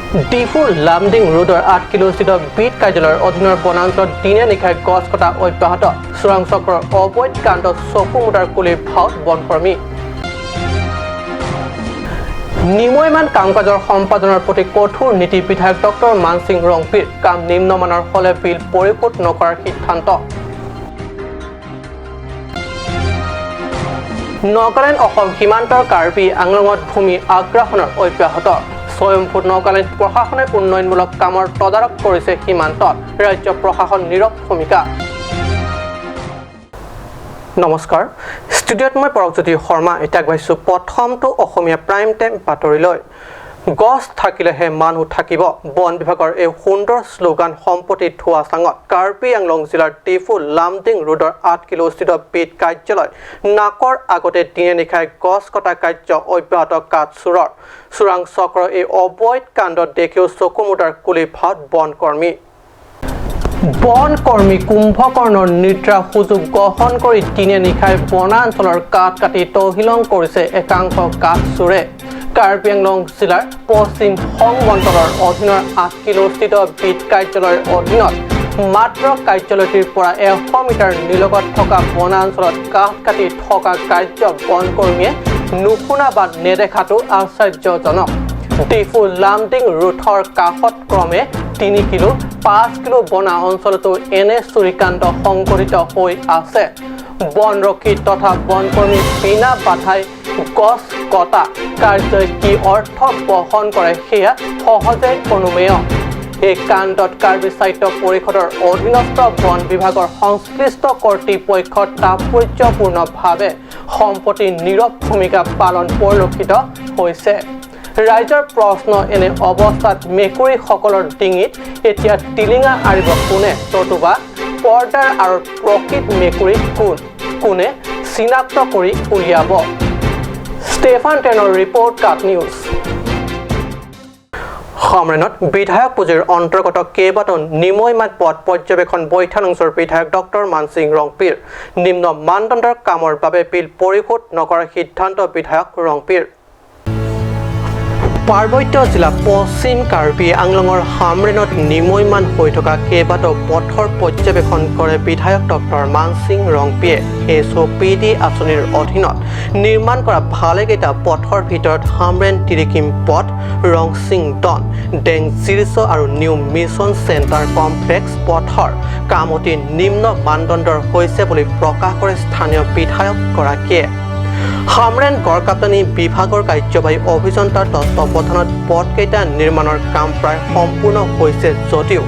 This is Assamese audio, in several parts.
ডিফুৰ লামডিং ৰোডৰ 8 কিলোস্থিত বিট কাৰ্যালয়ৰ অধীনৰ বনাঞ্চলত দিনে নিশাই গছ কটা অব্যাহত। চোৰাং চক্ৰৰ অবৈধ কাণ্ডত চকু মুদাৰ কুলিৰ ভাওত বনকৰ্মী। নিময়মান কাম কাজৰ সম্পাদনৰ প্ৰতি কঠোৰ নীতি বিধায়ক ডক্টৰ মানসিং ৰংপিৰ। কাম নিম্নমানৰ হ'লে বিল পৰিশোধ নকৰাৰ সিদ্ধান্ত। নগালেণ্ড অসম সীমান্তৰ কাৰ্বি আংলঙত ভূমি আগ্ৰাসনৰ অব্যাহত। স্বয়ম্ভূ নগালেণ্ড প্ৰশাসনে উন্নয়নমূলক কামৰ তদাৰক কৰিছে সীমান্তত, ৰাজ্য প্ৰশাসন নীৰৱ ভূমিকা। নমস্কাৰ, ষ্টুডিঅ'ত মই পৰকজ্যোতি শৰ্মা। এতিয়া আগবাঢ়িছোঁ প্ৰথমটো অসমীয়া প্ৰাইম টাইম বাতৰিলৈ। গছ থাকিলেহে মানুহ থাকিব, বন বিভাগৰ এই সুন্দৰ শ্লোগান সম্প্ৰতি ধোঁৱাচাঙত। কাৰ্বি আংলং জিলাৰ ডিফু লামডিং ৰোডৰ 8 কিলোস্থিত বিট কাৰ্যালয় নাকৰ আগতে দিনে নিশাই গছ কটা কাৰ্য অব্যাহত কাঠ চোৰৰ। চোৰাং চক্ৰৰ এই অবৈধ কাণ্ডত দেখিও চকু মুদাৰ কুলি ভাওত বনকৰ্মী। বনকৰ্মী কুম্ভকৰ্ণৰ নিদ্ৰা সুযোগ গ্ৰহণ কৰি দিনে নিশাই বনাঞ্চলৰ কাঠ কাটি তহিলং কৰিছে একাংশ কাঠ চোৰে। কাৰ্বি আংলং জিলাৰ পশ্চিম সংমণ্ডলৰ অধীনৰ 8 কিলোস্থিত বিট কাৰ্যালয়ৰ অধীনত মাত্ৰ কাৰ্যালয়টিৰ পৰা 100 মিটাৰ নিলগত থকা বনাঞ্চলত কাঠ কাটি থকা কাৰ্য বনকৰ্মীয়ে নুশুনা বা নেদেখাটো আশ্চৰ্যজনক। ডিফু লামডিং ৰোডৰ কাষত ক্ৰমে 3 কিলো, 5 কিলো বনা অঞ্চলতো এনে চুৰিকাণ্ড সংঘটিত হৈ আছে। বনৰক্ষী তথা বনকৰ্মী বিনা বাধাই গছ কটা কাৰ্যই কি অৰ্থ বহন কৰে, সেয়া সহজে অনুমেয়। এই কাণ্ডত কাৰ্বি সাহিত্য পৰিষদৰ অধীনস্থ বন বিভাগৰ সংশ্লিষ্ট কৰ্তৃপক্ষৰ তাৎপৰ্যপূৰ্ণভাৱে সম্প্ৰতি নীৰৱ ভূমিকা পালন পৰিলক্ষিত হৈছে। ৰাইজৰ প্ৰশ্ন, এনে অৱস্থাত মেকুৰীসকলৰ ডিঙিত এতিয়া টিলিঙা আঁৰিব কোনে, নতুবা পৰ্দাৰ আঁৰৰ প্ৰকৃত মেকুৰী কোন, কোনে চিনাক্ত কৰি উলিয়াব? ষ্টেফান টেনৰ ৰিপৰ্ট, কাট নিউজ। হামৰেণত বিধায়ক পুঁজিৰ অন্তৰ্গত কেইবাটাও নিময়মান পথ পৰ্যবেক্ষণ বৈঠালাংছুৰ বিধায়ক ডক্টৰ মানসিং ৰংপিৰ। নিম্ন মানদণ্ডৰ কামৰ বাবে বিল পৰিশোধ নকৰাৰ সিদ্ধান্ত বিধায়ক ৰংপিৰ। পাৰ্বত্য জিলা পশ্চিম কাৰ্বি আংলঙৰ হামৰেণত নিময়মান হৈ থকা কেইবাটাও পথৰ পৰ্যবেক্ষণ কৰে বিধায়ক ডক্টৰ মানসিং ৰংপিয়ে। এছঅ'পিডি আঁচনিৰ অধীনত নিৰ্মাণ কৰা ভালেকেইটা পথৰ ভিতৰত হামৰেণ তিৰিকিম পথ, ৰংচিং ডন, ডেং জিৰিছ আৰু নিউ মিছন চেণ্টাৰ কমপ্লেক্স পথৰ কাম অতি নিম্ন মানদণ্ডৰ হৈছে বুলি প্ৰকাশ কৰে স্থানীয় বিধায়কগৰাকীয়ে। হামৰেণ গড়কাপ্তানি বিভাগৰ কাৰ্যবাহী অভিযন্তাৰ তত্বাৱধানত পথকেইটা নিৰ্মাণৰ কাম প্ৰায় সম্পূৰ্ণ হৈছে যদিও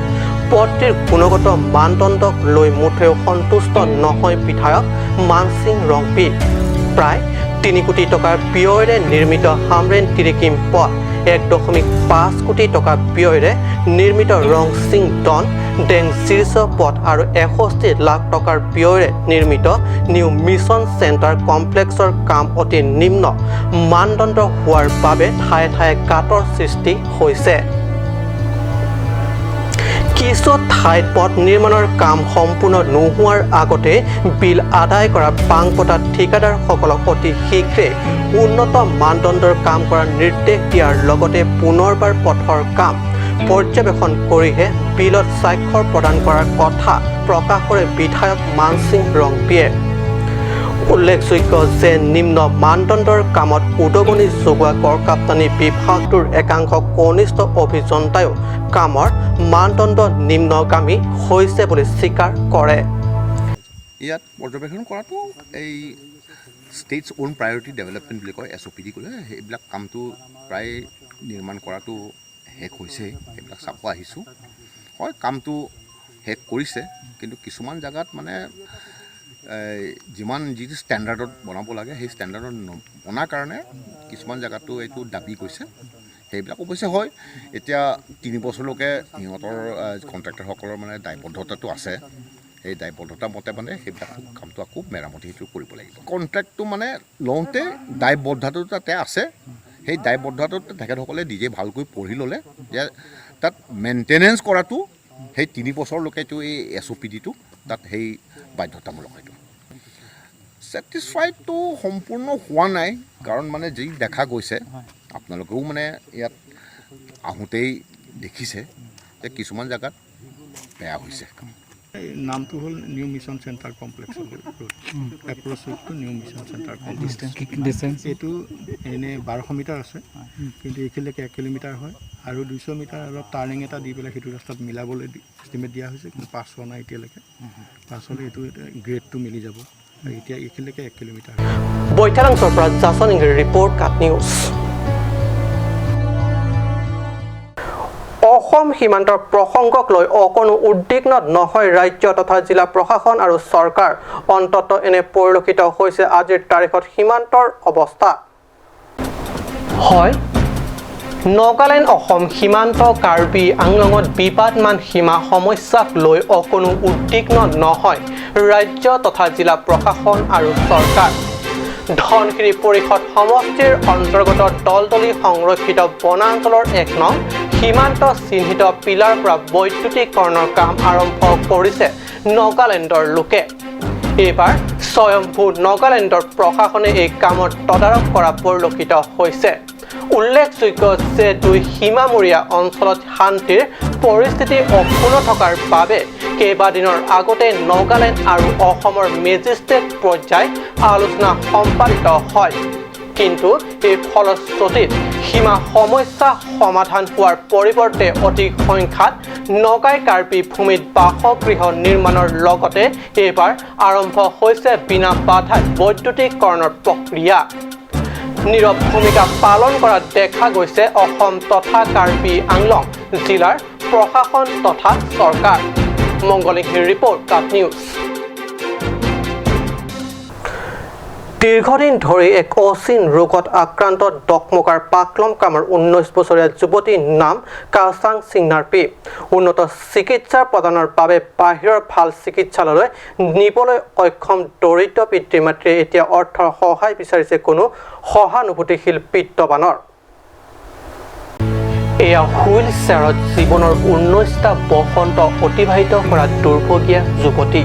পথটিৰ গুণগত মানদণ্ডক লৈ মুঠেও সন্তুষ্ট নহয় বিধায়ক মানসিং ৰংপি। প্ৰায় 3 কোটি টকাৰ ব্যয়েৰে নিৰ্মিত হামৰেণ তিৰিকিম পথ, 1.5 কোটি টকা ব্যয়েৰে নিৰ্মিত ৰংচিং ডন ডেং শীৰ্ষ পথ আৰু 61 লাখ টকাৰ ব্যয়েৰে নিৰ্মিত নিউ মিছন চেণ্টাৰ কমপ্লেক্সৰ কাম অতি নিম্ন মানদণ্ড হোৱাৰ বাবে ঠায়ে ঠায়ে গাঁতৰ সৃষ্টি হৈছে। কিছু ঠাইত পথ নিৰ্মাণৰ কাম সম্পূৰ্ণ নোহোৱাৰ আগতে বিল আদায় কৰা পাং পতা ঠিকাদাৰসকলক অতি শীঘ্ৰে উন্নত মানদণ্ডৰ কাম কৰাৰ নিৰ্দেশ দিয়াৰ লগতে পুনৰবাৰ পথৰ কাম পৰ্যবেক্ষণ কৰিহে বিলত স্বাক্ষৰ প্ৰদান কৰাৰ কথা প্ৰকাশ কৰে বিধায়ক মানসিং ৰংপিয়ে। উল্লেখযোগ্য যে নিম্ন মানদণ্ডৰ কামত উদগনি যোগোৱা গড়কাপ্তানি বিভাগটোৰ একাংশ কনিষ্ঠ অভিযন্তায়ো কামৰ মানদণ্ড নিম্নগামী হৈছে বুলি স্বীকাৰ কৰে। ইয়াত পৰ্যবেক্ষণ কৰাটো এই ষ্টেটছ অ'ন প্ৰায়ৰিটি ডেভেলপমেণ্ট বুলি কয়, এছঅ'পিডি ক'লে। সেইবিলাক কামটো প্ৰায় নিৰ্মাণ কৰাটো শেষ হৈছেই, সেইবিলাক চাব আহিছোঁ। হয়, কামটো শেষ কৰিছে, কিন্তু কিছুমান জেগাত মানে এই যিমান যিটো ষ্টেণ্ডাৰ্ডত বনাব লাগে, সেই ষ্টেণ্ডাৰ্ডত নবনাৰ কাৰণে কিছুমান জেগাতো এইটো দাবী গৈছে। সেইবিলাক অৱশ্যে হয়, এতিয়া 3 বছৰলৈকে সিহঁতৰ কণ্ট্ৰেক্টৰসকলৰ মানে দায়বদ্ধতাটো আছে। সেই দায়বদ্ধতা মতে মানে সেইবিলাক কামটো আকৌ মেৰামতি সেইটো কৰিব লাগিব। কণ্ট্ৰেক্টটো মানে লওঁতে দায়বদ্ধতাটো তাতে আছে। সেই দায়বদ্ধতাটোত তেখেতসকলে নিজে ভালকৈ পঢ়ি ল'লে যে তাত মেইনটেনেঞ্চ কৰাটো সেই 3 বছৰলৈকেতো এই এছঅ'পিডিটো তাত সেই বাধ্যতামূলক। সেইটো ছেটিছফাইডটো সম্পূৰ্ণ হোৱা নাই, কাৰণ মানে যি দেখা গৈছে, আপোনালোকেও মানে ইয়াত আহোঁতেই দেখিছে যে কিছুমান জেগাত বেয়া হৈছে কাম। এই নামটো হ'ল new mission centre complex road, approach ৰোডটো new mission centre complex. Distance? এইটো এনেই 1200 মিটাৰ আছে, কিন্তু এইখিনিলৈকে 1 কিলোমিটাৰ হয় আৰু 200 মিটাৰ অলপ টাৰ্ণিং এটা দি পেলাই সেইটো ৰাস্তাত মিলাবলৈ এষ্টিমেট দিয়া হৈছে, কিন্তু পাছ হোৱা নাই এতিয়ালৈকে। পাছ হ'লে এইটো গ্ৰেডটো মিলি যাব আৰু এতিয়া এইখিনিলৈকে 1 কিলোমিটাৰ। বৈঠালাংছৰ পৰা জাছন ইংগিৰ ৰিপৰ্ট, কাট নিউজ। অসম সীমান্তৰ প্ৰসংগক লৈ অকণো উদ্বিগ্ন নহয় ৰাজ্য তথা জিলা প্ৰশাসন আৰু চৰকাৰ। অন্ততঃ এনে পৰিলক্ষিত হৈছে আজিৰ তাৰিখত সীমান্তৰ অৱস্থা। হয়, নগালেণ্ড অসম সীমান্ত কাৰ্বি আংলঙত বিবাদমান সীমা সমস্যাক লৈ অকণো উদ্বিগ্ন নহয় ৰাজ্য তথা জিলা প্ৰশাসন আৰু চৰকাৰ। ধনশিৰি পৰিষদ সমষ্টিৰ অন্তৰ্গত দলদলি সংৰক্ষিত বনাঞ্চলৰ 1 নং সীমান্ত চিহ্নিত পিলাৰ পৰা বৈদ্যুতিকৰণৰ কাম আৰম্ভ কৰিছে নগালেণ্ডৰ লোকে। এইবাৰ স্বয়ম্ভূ নগালেণ্ডৰ প্ৰশাসনে এই কামৰ তদাৰক কৰা পৰিলক্ষিত হৈছে। উল্লেখযোগ্য যে দুই সীমামূৰীয়া অঞ্চলত শান্তিৰ পৰিস্থিতি অক্ষুণ্ণ থকাৰ বাবে কেইবাদিনৰ আগতে নগালেণ্ড আৰু অসমৰ মেজিষ্ট্ৰেট পৰ্যায় আলোচনা সম্পাদিত হয়। কিন্তু এই ফলশ্ৰুতিত সীমা সমস্যা সমাধান হোৱাৰ পৰিৱৰ্তে অধিক সংখ্যাত নগাই কাৰ্বি ভূমিত বাসগৃহ নিৰ্মাণৰ লগতে এইবাৰ আৰম্ভ হৈছে বিনা বাধাই বৈদ্যুতিকৰণৰ প্ৰক্ৰিয়া। নীৰৱ ভূমিকা পালন কৰা দেখা গৈছে অসম তথা কাৰ্বি আংলং জিলাৰ প্ৰশাসন তথা চৰকাৰ। মংগলিংহিৰ ৰিপৰ্ট, কাট নিউজ। দীৰ্ঘদিন ধৰি এক অচিন ৰোগত আক্ৰান্ত ডকমকাৰ পাকলম কামৰ 19 বছৰীয়া যুৱতীৰ নাম কাচাং সিংনাৰপি। উন্নত চিকিৎসা প্ৰদানৰ বাবে বাহিৰৰ ভাল চিকিৎসালয়লৈ নিবলৈ অক্ষম দৰিদ্ৰ পিতৃ মাতৃয়ে এতিয়া অৰ্থৰ সহায় বিচাৰিছে কোনো সহানুভূতিশীল বিত্তবানৰ। এয়া হুইল চেয়াৰত জীৱনৰ 19টা বসন্ত অতিবাহিত কৰা দুৰ্ভগীয়া যুৱতী।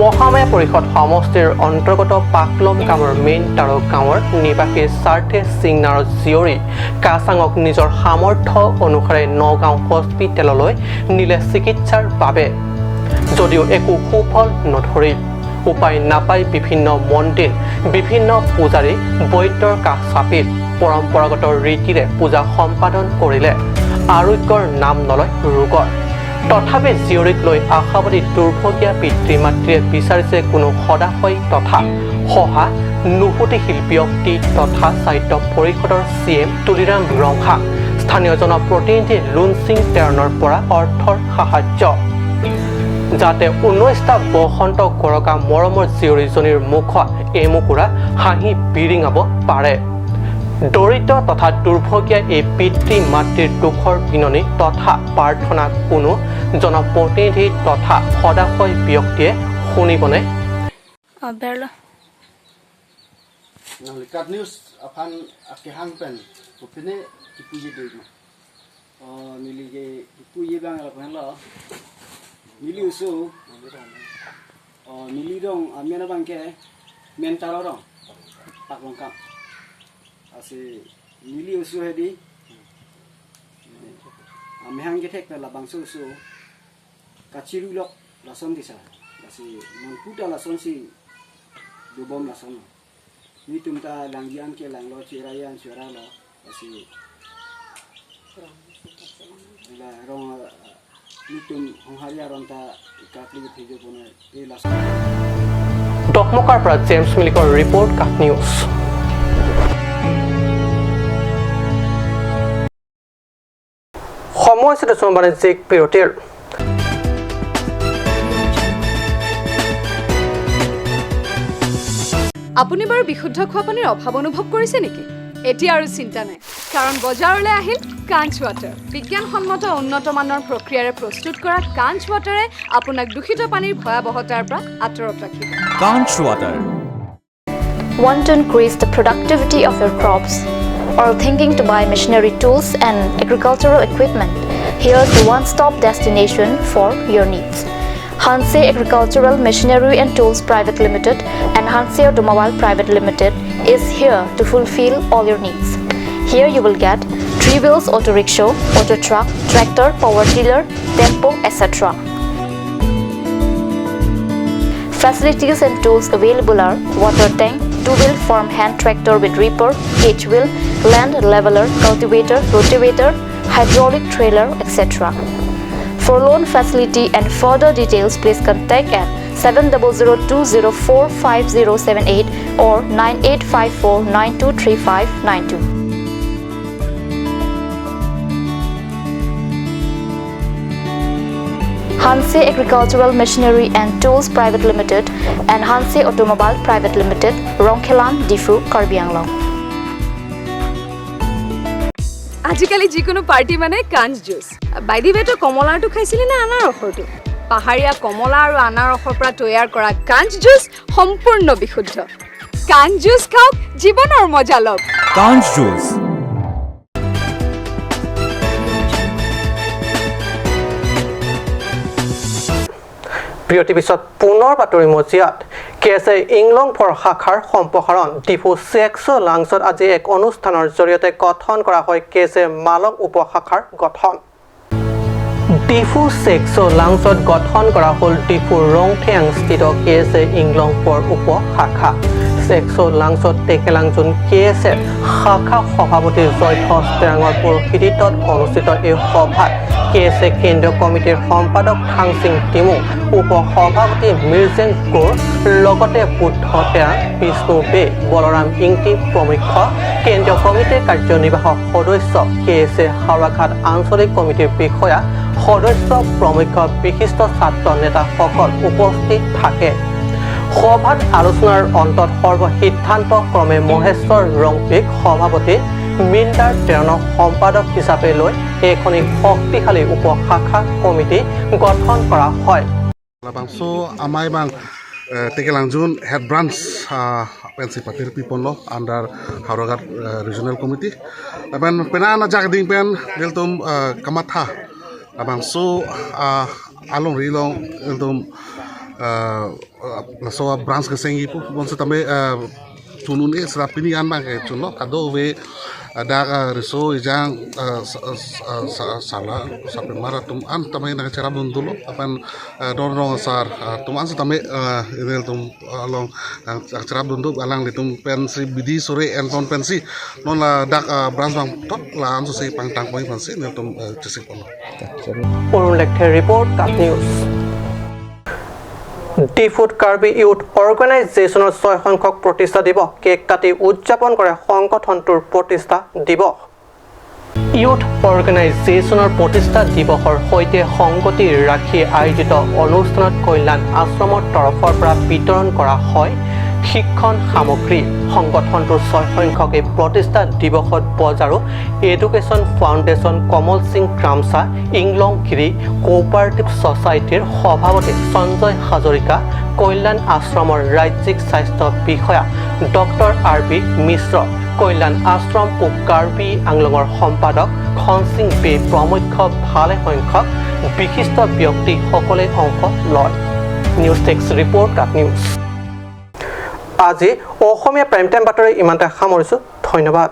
মহামায়া পৰিষদ সমষ্টিৰ অন্তৰ্গত পাকলম গাঁৱৰ মেইন তাৰক গাঁৱৰ নিবাসী স্বাৰ্থে সিংনাৰৰ জীয়ৰী কাচাঙক নিজৰ সামৰ্থ্য অনুসাৰে নগাঁও হস্পিটেললৈ নিলে চিকিৎসাৰ বাবে যদিও একো সুফল নধৰিল। উপায় নাপাই বিভিন্ন মন্দিৰ, বিভিন্ন পূজাৰী, বৈদ্যৰ কাষ চাপিল। পৰম্পৰাগত ৰীতিৰে পূজা সম্পাদন কৰিলে, আৰোগ্যৰ নাম নলয় ৰোগৰ। তথাপি জীয়ৰীক লৈ আশাবাদী দুৰ্ভগীয়া পিতৃ মাতৃয়ে বিচাৰিছে কোনো সদাশয় তথা সহানুভূতিশীল ব্যক্তি তথা স্বায়ত্ত পৰিষদৰ চি এম তুলিৰাম ৰংহাং, স্থানীয় জনপ্ৰতিনিধি লুনচিং টেৰণৰ পৰা অৰ্থৰ সাহায্য, যাতে 19টা বসন্ত গৰকা মৰমৰ জীয়ৰীজনীৰ মুখত এমুকুৰা হাঁহি বিৰিঙাব পাৰে। দৰিদ্ৰ তথা দুৰ্ভগীয়া এই পিতৃ মাতৃৰ দুখৰ বিননি তথা প্ৰাৰ্থনা কোনো জনপ্ৰতিনিধি তথা সদাশয় ব্যক্তিয়ে শুনিবনে? Berlo. Kat news aphan akihang pen kupine kipuye de ma. Oh, nili ke puye bang la phan lo nili usu oh nili dong amena bang ke men taro dong pak long kam ase nili usu hedi amehang ke thek la bang su su kachiru lok lason disa ase mon puta lason si dubom lason ni tum ta langjian ke langlo chirayan chira lo ase la rong nitum hongharia rong ta kakli thejo pone e la. ডকমকাৰ পৰা জেমছ মিলিকৰ ৰিপৰ্ট, কাট নিউজ। সময় হৈছে বাণিজ্যিক বিৰতিৰ। আপুনি বাৰু বিশুদ্ধ খোৱা পানীৰ অভাৱ অনুভৱ কৰিছে নেকি? এতিয়া আৰু চিন্তা নাই, কাৰণ বজাৰলৈ আহিল কাঞ্চ ৱাটাৰ। বিজ্ঞানসন্মত উন্নত মানৰ প্ৰক্ৰিয়াৰে প্ৰস্তুত কৰা কাঞ্চ ৱাটাৰে আপোনাক দূষিত পানীৰ ভয়াৱহতাৰ পৰা আঁতৰত ৰাখিব। Conch Water. Want to increase the productivity of your crops or thinking to buy machinery, tools and agricultural equipment? Here's the one-stop destination for your needs. Hanse Agricultural Machinery and Tools Private Limited and Hanse Automobile Private Limited is here to fulfill all your needs. Here you will get Three wheels auto rickshaw, auto truck, tractor, power tiller, tempo, etc. Facilities and tools available are water tank, two-wheel farm hand tractor with reaper, H-wheel, land leveler, cultivator, rotavator, hydraulic trailer, etc. For loan facility and further details, please contact at 7002045078 or 9854923592. Hanse Agricultural Machinery and Tools Private Limited and Hanse Automobile Private Limited, Rongkhelan, Diphu, Karbi Anglong. আজিকালি যিকোনো পাৰ্টি মানে কাঞ্চ জুচ। বাই the ৱে, তই কমলাৰটো খাইছিলি নে আনাৰসৰটো? পাহাৰীয়া কমলা আৰু আনাৰসৰ পৰা তৈয়াৰ কৰা কাঞ্চ জুচ সম্পূৰ্ণ বিশুদ্ধ। কাঞ্চ জুচ খাওক, জীৱনৰ মজা লওক। কাঞ্চ জুচ। বিৰতিৰ পিছত পুনৰ বাতৰি মজিয়াত। কে এছ এ ইংলংফৰ শাখাৰ সম্প্ৰসাৰণ। ডিফু চেক্স লাংছত আজি এক অনুষ্ঠানৰ জৰিয়তে গঠন কৰা হয় কে এছ এ মালং উপশাখাৰ গঠন। ডিফু চেক্স লাংছত গঠন কৰা হ'ল ডিফু ৰংথেয়াংস্থিত কে এছ এ ইংলংফৰ উপশাখা। চেক্স লাংছত টেকেলাংজুন কে এছ এৰ শাখা সভাপতি জয়ধ্বজ টেৰাঙৰ পৌৰোহিত্যত অনুষ্ঠিত এই সভাত কে এছ এ কেন্দ্ৰীয় কমিটিৰ সম্পাদক থাংচিং টিমু, উপ সভাপতি মিৰ্জেং গৌৰ, লগতে বুদ্ধ টেৰাং, বিষ্ণু বে, বলৰাম ইংতি প্ৰমুখ্য কেন্দ্ৰীয় কমিটিৰ কাৰ্যনিৰ্বাহক সদস্য, কে এছ এ হাওৰাঘাট আঞ্চলিক কমিটিৰ বিষয়া সদস্য প্ৰমুখ্য বিশিষ্ট ছাত্ৰ নেতাসকল উপস্থিত থাকে। সভাত আলোচনাৰ অন্তত সৰ্বসিদ্ধান্ত ক্ৰমে মহেশ্বৰ ৰংপিক সভাপতি, মিন্দাৰ টেৰণক সম্পাদক হিচাপে লৈ এখনি শক্তিশালী উপশাখা কমিটি গঠন কৰা হয়। So amai bang Tekelangjun head branch pensi patir piponlo under Howraghat Regional Committee. Laban pena na jak ding pen deltum kamatha. Labang so along rilong deltum so branch ke sengi pu bonso tame tunun e serapini an bang ke chunlo kado we dak riso ijang sala sampai marah tum an tame na cara dulu apan dorong sar tum an tame idel tum along cara dundu alang litum pensi bidi sore enton pensi non la dak branch bang tot la an so se pang tang poi pensi nel tum chesik pono. Arun লেখেৰ report, cut news. ডিফুত কাৰ্বি ইউথ অৰ্গেনাইজেশ্যনৰ 6 সংখ্যক প্ৰতিষ্ঠা দিৱস কেক কাটি উদযাপন কৰে সংগঠনটোৰ প্ৰতিষ্ঠা দিৱস। ইউথ অৰ্গেনাইজেশ্যনৰ প্ৰতিষ্ঠা দিৱসৰ সৈতে সংগতি ৰাখি আয়োজিত অনুষ্ঠানত কল্যাণ আশ্ৰমৰ তৰফৰ পৰা বিতৰণ কৰা হয় শিক্ষণ সামগ্ৰী। সংগঠনটোৰ 6 সংখ্যক এই প্ৰতিষ্ঠা দিৱসত বজাৰো education foundation Kamal Singh Kramsa, Inglongiri cooperative ছ'চাইটিৰ সভাপতি সঞ্জয় হাজৰিকা, কল্যাণ আশ্ৰমৰ ৰাজ্যিক স্বাস্থ্য বিষয়া ডক্টৰ আৰ বি মিশ্ৰ, কল্যাণ আশ্ৰম পূব কাৰ্বি আংলঙৰ সম্পাদক খনসিং বে প্ৰমুখ্য ভালেসংখ্যক বিশিষ্ট ব্যক্তিসকলে অংশ লয়। নিউজ ডেস্ক ৰিপৰ্ট, কাট নিউজ। আজি অসমীয়া প্ৰাইম টাইম বাতৰি ইমানতে সামৰিছোঁ। ধন্যবাদ।